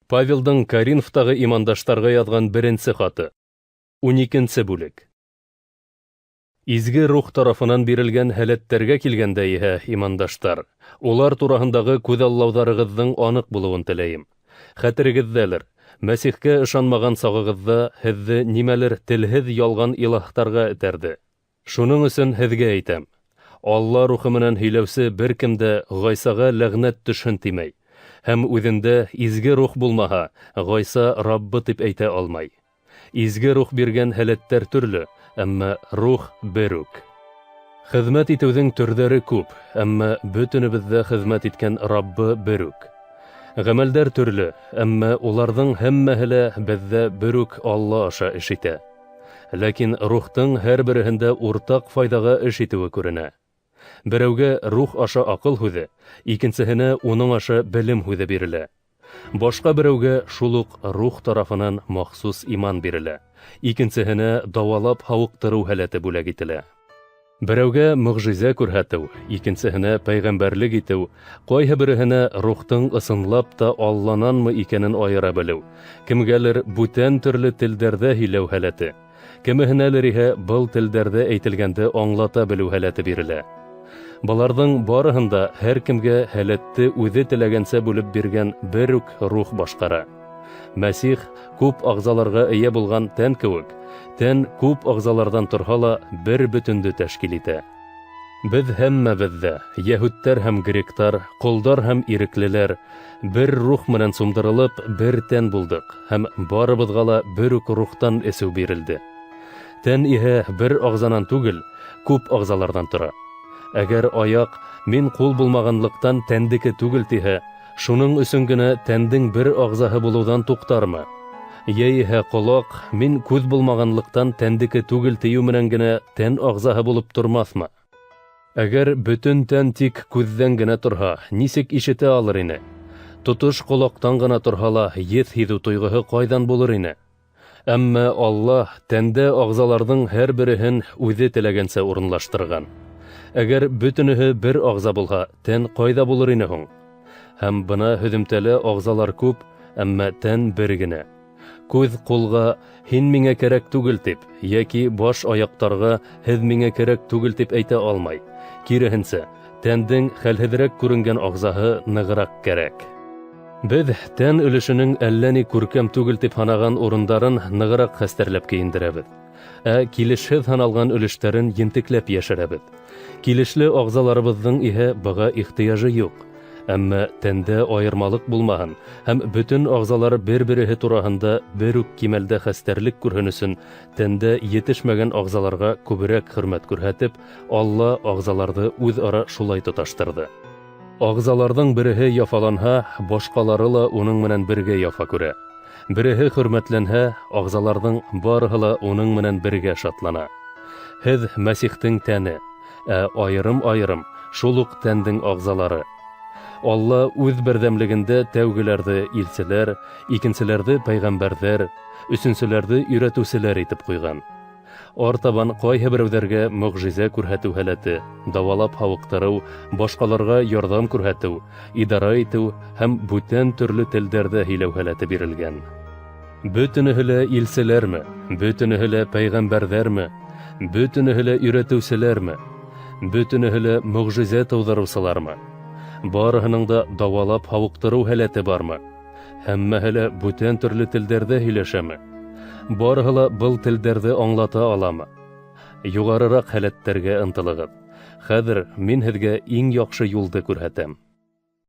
Павелдың Коринфтағы имандаштарға яҙған беренсе хаты. 12-нсе бүлек. Изге Рух тарафынан бирелгән һәләттәргә килгәндә иһә, имандаштар, улар тураһындағы күҙаллауҙарығыҙҙың аныҡ булыуын теләйем. Хәтерегеҙҙәлер, Мәсихкә ышанмаған сағығыҙҙа һеҙҙе нимәлер телһеҙ ялған илаһтарға этәрҙе. Шуның өсөн һеҙгә әйтәм: Алла рухы менән һөйләүсе бер кем дә Ғайсаға ләғнәт төшһөн тимәй. Һәм үҙендә изге рух булмаһа, Ғайса Раббы тип әйтә алмай. Изге рух биргән һәләттәр төрлө, әммә рух бер үк. Хеҙмәт итеүҙең төрҙәре күп, әммә бөтөнөбөҙҙә хеҙмәт иткән Раббы бер үк. Ғәмәлдәр төрлө, әммә уларҙың һәммәһе лә беҙҙә бер үк Алла аша эш итә. Ләкин рухтың һәр береһендә уртаҡ файҙаға эш итеүе күренә. Берәүгә рух аша аҡыл һүҙе, икенсеһенә уның аша белем һүҙе бирелә. Башҡа берәүгә шул уҡ рух тарафынан махсус иман бирелә, икенсеһенә дауалап һауыҡтырыу һәләте бүләк ителә. Берәүгә мөғжизә күрһәтеү, икенсеһенә пәйғәмбәрлек итеү, ҡайһы береһенә рухтың ысынлап та Аллананмы икәнен айыра белеү, кемгәлер бүтән төрлө телдәрҙә һөйләү һәләте, кемеһенәлер иһә был телдәрҙә әйтелгәнде аңлата белеү һәләте бирелә. Быларҙың барыһын да һәр кемгә һәләтте үҙе теләгәнсә бүлеп биргән бер үк рух башҡара. Мәсих күп ағзаларға эйә булған тән кеүек, тән күп ағзаларҙан торһа ла бер бөтөндө тәшкил итә. Беҙ һәммәбеҙ ҙә, йәһүдтәр һәм гректар, ҡолдар һәм иреклеләр, бер рух менән сумдырылып, бер тән булдыҡ һәм барыбыҙға ла бер үк рухтан эсеү бирелде. Тән иһә бер ағзанан түгел, күп ағзаларҙан тора. Әгәр аяҡ мин ҡул булмағанлыҡтан тәндеке түгел тиһә, шуның өсөн генә тәндең бер ағзаһы булыуҙан туҡтармы? Йә иһә ҡолаҡ мин күҙ булмағанлыҡтан тәндеке түгел тиеү менән генә тән ағзаһы булып тормаҫмы? Әгәр бөтөн тән тик күҙҙән генә торһа, нисек ишетә алыр ине? Тотош ҡолаҡтан ғына торһа ла, еҫ һиҙеү тойғоһо ҡайҙан булыр ине? Әммә Аллаһ тәндә ағзаларҙың һәр береһен үҙе теләгәнсә урынлаштырған. Әгәр бөтөнөһө бер ағза булһа, тән ҡайҙа булыр ине һуң? Һәм бына һөҙөмтәлә ағзалар күп, әммә тән бер генә. Күҙ ҡулға һин миңә кәрәк түгел тип, йәки баш аяҡтарға һеҙ миңә кәрәк түгел тип әйтә алмай. Киреһенсә, тәндең хәлһеҙерәк күренгән ағзаһы нығыраҡ кәрәк. Беҙ тән өлөшөнөң әллә ни күркәм түгел тип һанаған урындарын нығыраҡ хәстәрләп кейендерәбеҙ. Ә килешһеҙ һаналған өлөштәрен ентекләп йәшерәбеҙ. Килешле ағзаларыбыҙҙың иһә быға ихтыяжы юҡ. Әммә тәндә айырмалыҡ булмаһын һәм бөтөн ағзалар бер-береһе тураһында бер үк кимәлдә хәстәрлек күрһен өсөн тәндә етешмәгән ағзаларға күберәк хөрмәт күрһәтеп, Алла ағзаларҙы үҙ-ара шулай тоташтырҙы. Ағзаларҙың береһе яфаланһа, башҡалары ла уның менән бергә яфа күрә. Береһе хөрмәтләнһә, ағзаларҙың барыһы ла уның менән бергә шатлана. Һеҙ Мәсихтең тәне, ә айырым-айырым шул уҡ тәндең ағзалары. Алла үҙ берҙәмлегендә тәүгеләрҙе илселәр, икенселәрҙе пәйғәмбәрҙәр, өсөнсөләрҙе өйрәтеүселәр итеп ҡуйған. Артабан ҡайһы берәүҙәргә мөғжизә күрһәтеү һәләте, дауалап һауыҡтырыу, башҡаларға ярҙам күрһәтеү, идара итеү һәм бүтән төрлө телдәрҙә һөйләү һәләте бирелгән. Бөтөнөһө лә илселәрме, бөтөнөһө лә пәйғәмбәрҙәрме, бөтөнөһө лә өйрәтеүселәрме, бөтөнөһө лә мөғжизә тыуҙырыусылармы? Барыһының да дауалап һауыҡтырыу һәләте бармы? Һәммәһе лә бүтән төрлө телдәрҙә һөйләшәме? Барыһы ла был телдәрҙе аңлата аламы? Юғарыраҡ һәләттәргә ынтылығыҙ. Хәҙер мин һеҙгә иң яҡшы юлды күрһәтәм.